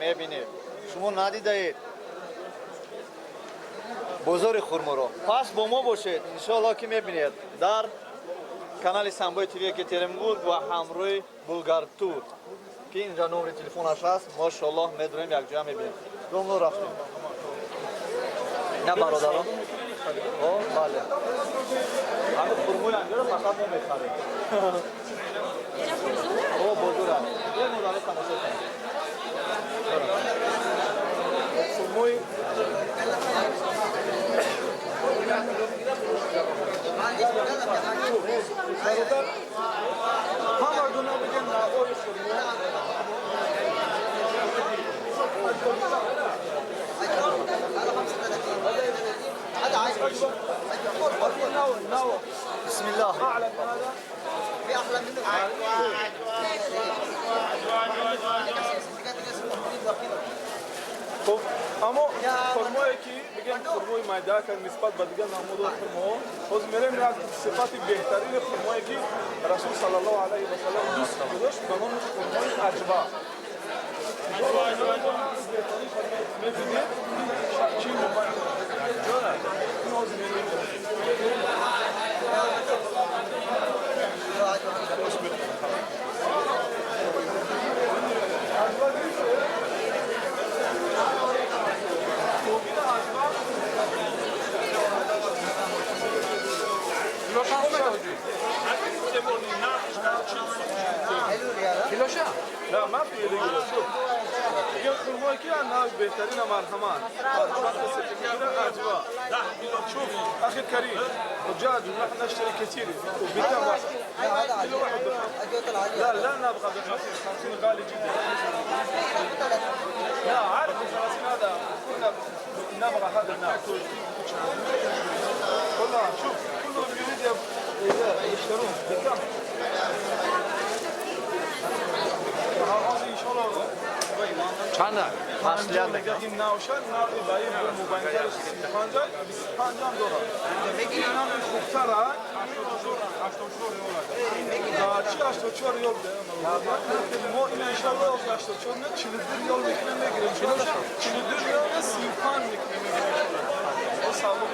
Мебинед, шумо надидаед бозори хурморо. Пас бо мо бошед, иншоалло, ки мебинед дар канали Самбои ТВ Екатеринбург ва ҳамроҳи Булгартур, ки инҷа номери телефонаш ҳаст. Мошоаллоҳ, медурем, якҷоя мебинем. Домло, рафтем. На, бародарон, о бале, ҳамин хурмои анҷоро фақат мо мехарем. О, бозор аст, бемодаро тамошо кунед. Хурмои. Бародар, ҳама гуна бигем навъои хурмо. نوع نوع. Бисмиллоҳ. اعلى من هذا. في احلى منه. Хуб, аммо хурмое ки бигем, хурмои майда ка нисбат ба дигар намудои хурмоҳо, ҳозир мерем як сифати беҳтарини хурмое, ки Расул саллаллоҳу алайҳи васаллам дӯст медошт, ба номи хурмои аҷва. Мебинед, чӣ ҳозир мерем. Аҷва гирифте? Хуб, аҷва. لا ما في رجل. شوف، میگم خرمایی که نه بهترین مرحمت اجواء. شوف اخي الكريم، رجاج نحن نشتري كثير وبكم واحد؟ كل واحد. لا لا، نبغى ب 50. 50 غالي جدا. لا، عارف ال 50 هذا، كنا نبغى هذا النوع. والله شوف، كلهم يريد يشترون. بكم؟ انشالله. Чанд маслиҳат мекунад? Ин навша навъи баи мубайнтар 35, 25 ҳам дорад. Ин навъи хубтара чӣ? 84 риёл. Мо ин иншалло 84 не, 42 риёл мекунем, мегирем. 42 риёл не, 35 мекунем, мегирем. О, савдо.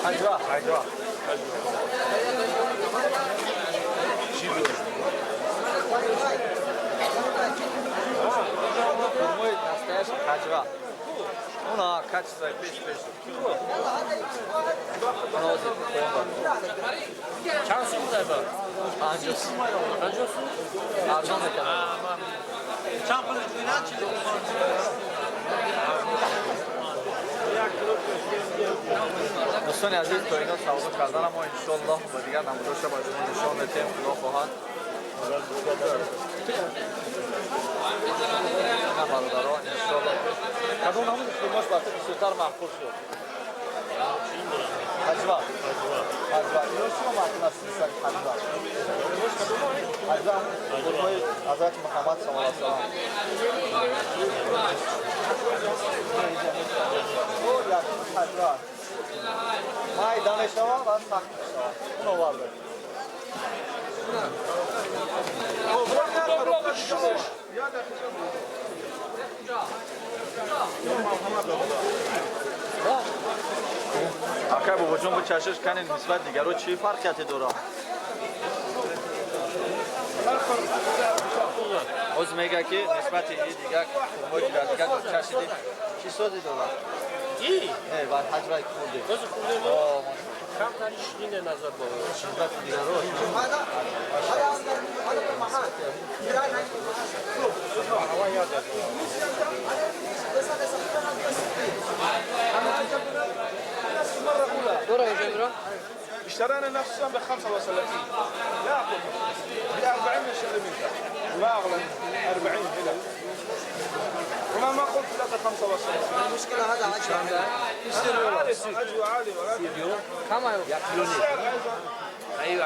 Аҷва, аҷва. Хурмои настоящий хаҷва. Уна качество пеш пеш. Нози. Чанд сум даба? 50. 50 сум? Арзон мекунад. Чанд пул? Дӯстони азиз, то ино савдо кардана мо иншоаллоҳ ба дигар намудоша ба шумо нишон метем, худо хоҳад. На, бародаро, иншоаллоҳ, кадом намуди хурмош ба ту бисёртар маъқул шуд? Аҷва, аҷва. Ино чиро маъқул аст нисбати хаҷва? Аҷва хурмои ҳазрати Муҳаммад саллаллоҳу алайҳи васаллам. Якум хаҷва майда мешавад ва сахт мешавад. Он оварда. Як дақиқа. Акай Бобоҷон, бо чашаш кани, нисбат дигаро чӣ фарқияте дорад? Ҳозир мега, ки нисбати и дигар хурмое, ки дар дигар чашидӣ, чӣ сози дорад? И? Не, ба ҳаҷвай хурде. Ҳозир хурдем, камтари ширине назар ба нисбати дигаро. هذا هذا هذا بالمحل. المرة الأولى اشترينا نفسه ب 35، لا أقول ب 40 نشتري منك، ما أغلى من 40 هنا. وما ما قلت لك 35. المشكله هذا عجب. عالي، أجوى عالي، ولكن السعر أيضا. ايوه.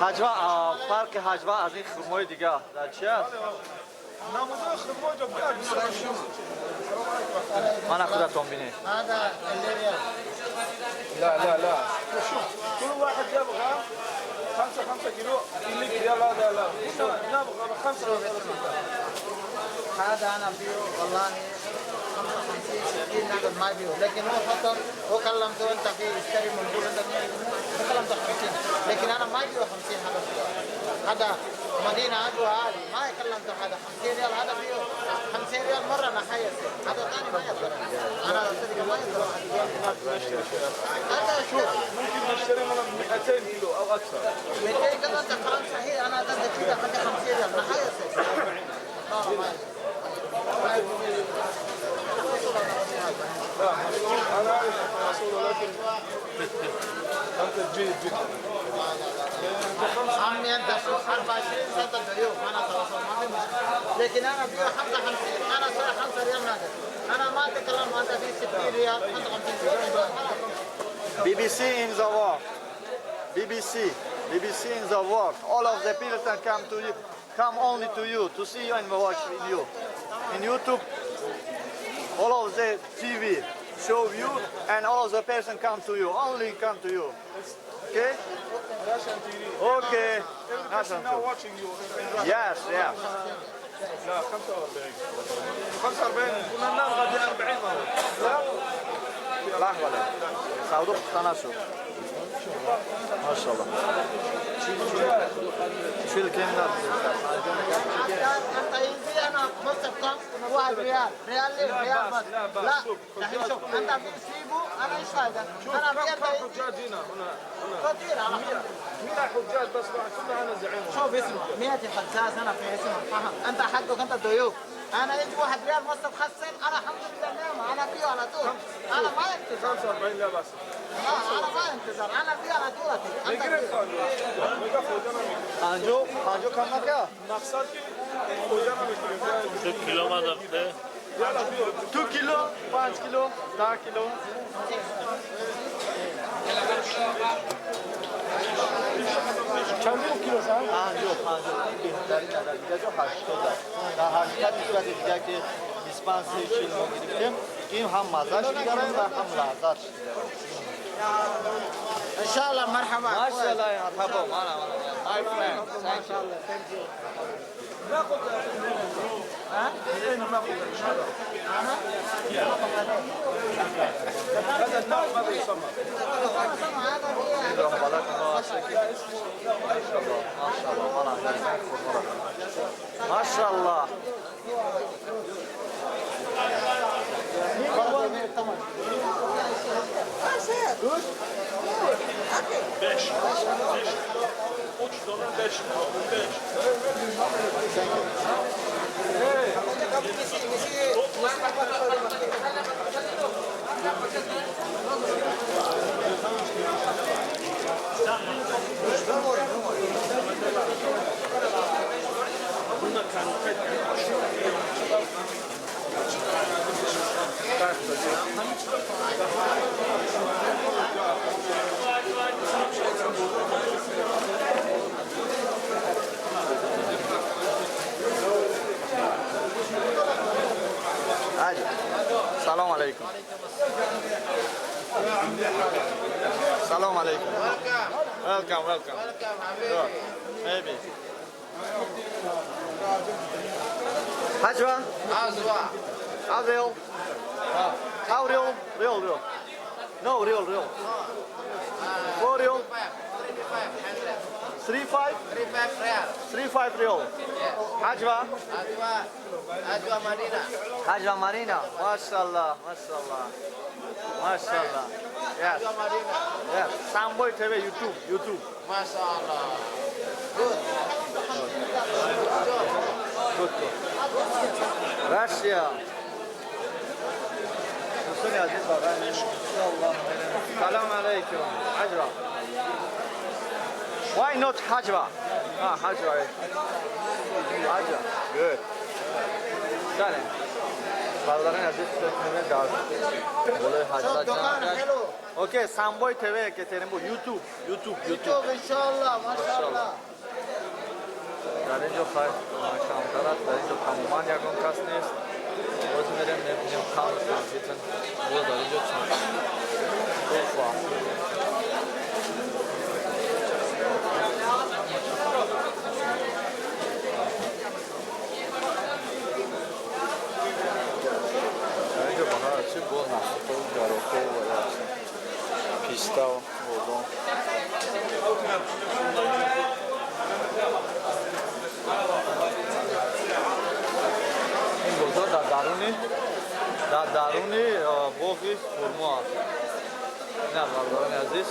Ҳаҷва, фарқи ҳаҷва аз ин хурмои дигар дар чи аст? Мана худатон бинед. لا لا لا شوف كل واحد يبغى 5 كيلو يلك يلا لا لا نبغى 5. هذا انا فيه والله 55 60 هذا ما فيه، لكن هو خطر. هو كلمته انت في اشتري موجود عندك، كلمته 50، لكن انا ما فيه 50. هذا هذا مدينة عدوى عالي ما كلمته هذا 50 ريال، هذا فيه 50 ريال مرة نحيس، هذا ثاني ما يقدر. انا صدق ما يقدر. هذا شوف ممكن نشتري منه 200 كيلو او اكثر. 200 كيلو انت كلام صحيح. انا هذا كذا 50 ريال نحيس. لا انا اعرف رسول، لكن انت جيد جدا. عمي انت شو 24 سنه ضيوف، انا خلاص ما في مشكله، لكن انا فيه 55، انا صار 5 ريال ناقص. انا ما اتكلم، هذا فيه 60 ريال 55 ريال. BBC in the world. BBC, BBC in the world. All of the people can come to you, come only to you to see you and watch video. In YouTube, all of the TV show you and all of the person come to you, only come to you. Okay? Russian TV. Okay. Every now watching you. Yes, yes. لا 45 45 كنا نبغى 40 مرة. لا لحظة سعودو تناسو. ما شاء الله. شو الكلمة؟ انت يجي انا مصرف كم؟ 1 ريال، ريال ليه؟ ريال بس. لا الحين شوف انت في سيبو، انا ايش فايدة؟ انا كم حجاج هنا هنا كثير على 100 حجاج بس كلها انا زعيم. شوف اسمه 100 حجاج انا في اسمه فهم. انت حقك انت ضيوف. انا يجي 1 ريال مصرف خسر، انا الحمد لله نعمة، انا فيه على طول. انا ما انتظر 45 لا بس. لا انا ما انتظر، انا فيه على طول. پنجو پنجو کم نکرد. مقصد که کجا نمی‌تونیم. 2 کیلو مدفته. 2 کیلو، 5 کیلو، 10 کیلو. چند کیلو سر؟ 50 بهترین عدد دیگه جو 80 است. در حقیقت نسبت دیگه که 25 30 40 ما گرفتیم، این هم مزهش دیگه و هم لذتش دیگه. ان شاء الله مرحبا. ما شاء الله مرحبا. معنا my friend. Thank you. ناخذ ها؟ ناخذ هذا النوع ماذا يسمى؟ ما شاء الله. 5 3 دلار 5 5. سلام علیکم. سلام علیکم. Welcome, welcome. Welcome, maybe. Hajwa? Azwa. Avril. Avril, Real, real. No, real, real. 4 real. 3 5. 3 5 real. 3 5 real. Hajwa. Ajwa, Ajwa Madina. Hajwa Marina. MashaAllah, mashallah. Mashallah. Yes. Ajwa Madina. Yes. Samboy TV YouTube, YouTube. Mashallah. Good. Good, good. Russia. دوستان عزیز واقعا انشالله. سلام علیکم. حجوه. Why not Hajwa? Ah, Hajwa. Hajwa. Good. بله. برادران عزیز در بالای حجوه دکان جمع. حلو. Okay، سامبوی TV یکاترینبورگ YouTube، YouTube، YouTube. YouTube انشالله ماشاءالله. در اینجا خیر کمتر است، در اینجا تماما یگان کس نیست. باز میریم میبینیم کم کامپیوتر باز در اینجا چند اوفا. در اینجا با هر چی باز نخطا و گراکو و یا پیستا و بادام. این بازار در درونی باغ خرما است. نه برادران عزیز.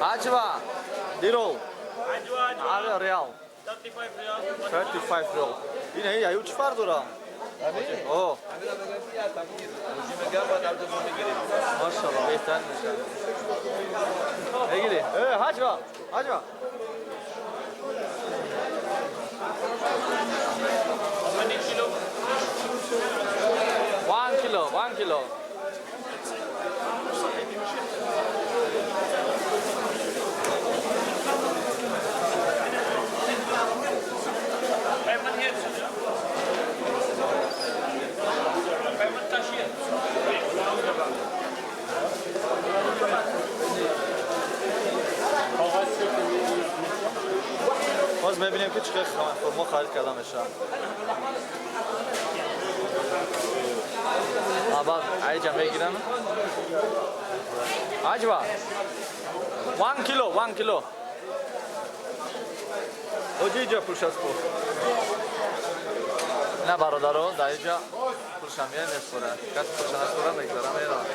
عجبا دیرو آره ریال 35 ریال. این هی ایو چه فرق داره؟ اوه ماشاءالله بهتر میشه. بگیری. حجبا حجبا. One kilo, 1 kilo. باز میبینیم که چقدر خرما خرید کرده میشه. اول ایجا میگیرم. عجبا 1 کیلو 1 کیلو. اوجی اینجا پولش از پول. نه برادرو در اینجا پولش هم میه نسپره. کسی پولش نسپره میگذارم میرم.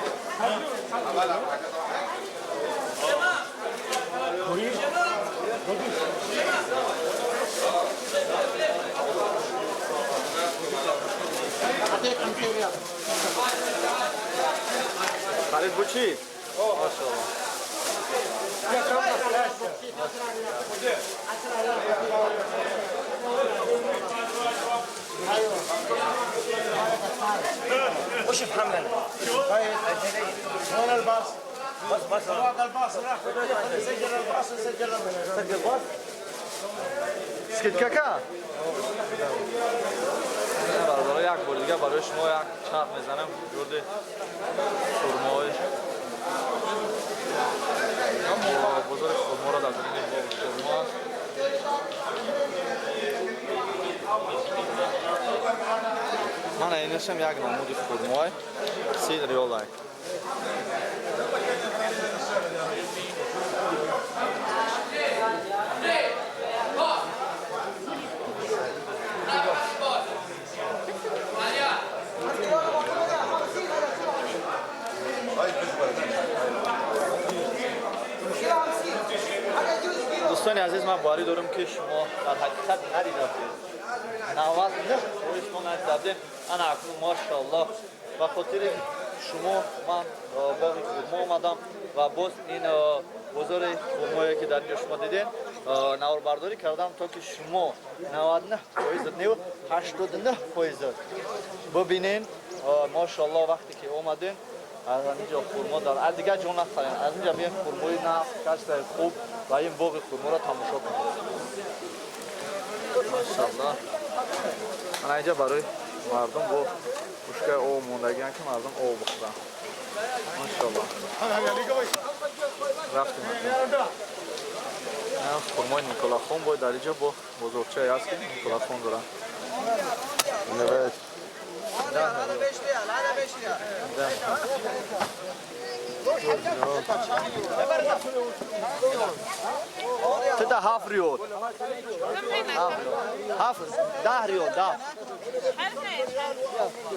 خرید بود چی؟ ماشاءالله. وش محمد؟ وين الباص؟ بس بس الباص سجل الباص سجل سجل الباص؟ سکیت کاکا؟ برادرها یک بار دیگه برای شما یک چرخ میزنم گرد خرمای بازار خرما را در درون باغ خرما است. من اینشم یک نمود خرمای 30 ریال. دوستان عزیز من باری دارم که شما در حقیقت ندیدید. 99% ما ندیدید. انا اکنون ماشاءالله به خاطر شما من باغ خرما آمدم و باز این بازار خرمایی که در اینجا شما دیدین نوار برداری کردم تا که شما 99% نه 89% ببینین. ماشاءالله وقتی که اومدین از اینجا خرما در از دیگه جا نخرین، از اینجا بیاین خرمای نفت کشت خوب و این باغ خرما را تماشا کنید. ماشاءالله من اینجا برای مردم با بشکه آب موندگی که مردم آب بخورن. ماشاءالله رفتیم. خرمای نیکولا خون باید در اینجا با بزرگچه هست که نیکولا خون دارن. تدا 7 ریال. 7 10 ریال 10.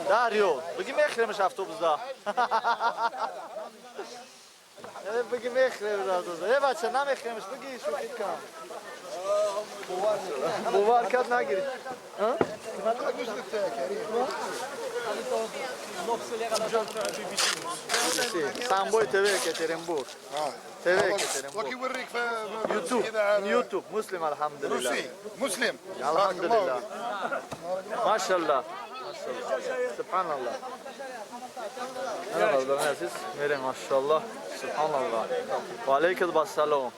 10 ریال. بگی میخریمش автобус да. بگی میخریمش автобус. ای بچه نمیخریمش بگی شوخی کن. باور کرد نگیری. ها؟ Самбой ТВ Екатеринбург. ТВ Екатеринбург. وكيوريك في يوتيوب يوتيوب مسلم الحمد لله. روسي مسلم الحمد لله. ما شاء الله. سبحان الله. انا برادران عزیز میریم ماشاءالله سبحان الله. و علیکم السلام.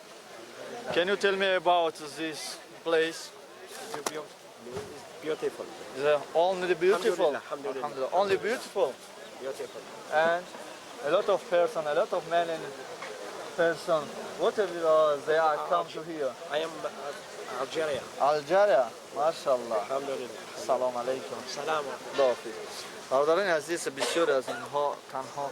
Can you tell me about this place? Beautiful. Is it only beautiful? Alhamdulillah. Alhamdulillah. Only beautiful. Beautiful. And a lot of person, a lot of men and person, whatever they are come to here. I am Algeria. Algeria, mashallah. Alhamdulillah. Salam alaikum. Salam. خداحافظ. برادران عزیز بسیاری از اینها تنها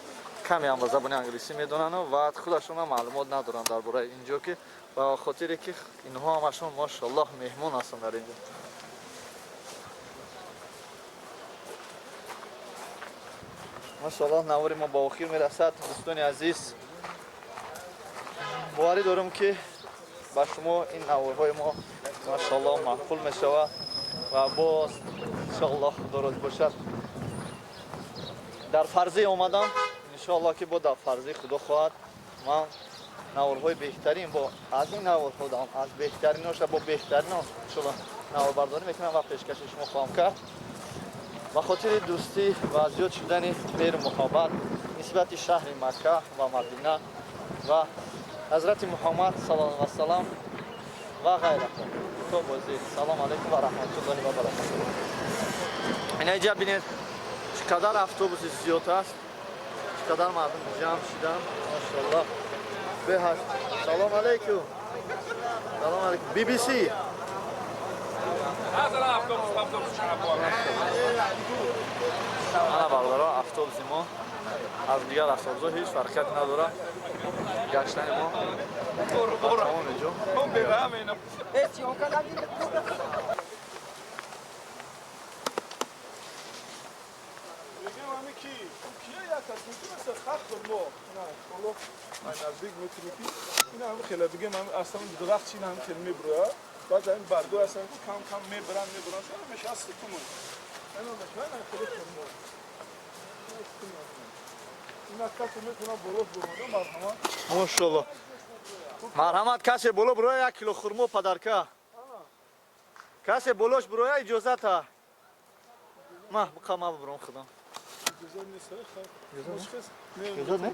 کمی هم با زبان انگلیسی میدونن و خودشون هم معلومات ندارن درباره اینجا که با خاطر که اینها همشون ماشاءالله مهمون هستن در اینجا. ماشاءالله نوار ما با آخر میرسد. دوستان عزیز باوری دارم که با شما این نوارهای ما ماشاءالله معقول میشود و باز انشاءالله خدا راضی باشد. در فرضی آمدم انشاءالله که با در فرضی خدا خواهد من نوارهای بهترین با از این نوارها دام از بهتریناش با بهترین انشاءالله نوار برداری میکنم و پیشکش شما خواهم کرد. به خاطر دوستی و زیاد شدن مهر محبت نسبت شهر مکه و مدینه و حضرت محمد صلی الله علیه و سلم و غیره. تا بازی سلام علیکم و رحمت الله و برکاته. اینجا ببینید چقدر автобус زیاد است، چقدر مردم جمع شدن ماشاءالله. به هست. سلام علیکم. سلام علیکم. بی بی سی. انا برادرها автобуси мо аз дигар автобусҳо ҳеҷ фарқият надорад. гаштани мо ба тамоми ҷо. میگم همین کی کیه یک کس میتونه خط خرما نه خلو من نزدیک میتونی کی این هم خیلی دیگه من اصلا درخت چین هم خیلی میبره بعد این برگو اصلا کم کم میبرن میبرن سر میشه 60 تومن اینا میشه نه خیلی خرما اینا کسی میتونه بالا بروده مرحمت ماشاءالله مرحمت کسی بالا برای 1 کیلو خرما پدرکا کسی بالاش برای اجازه تا ما بقا ما برام خودم اجازه نیست. اجازه نه.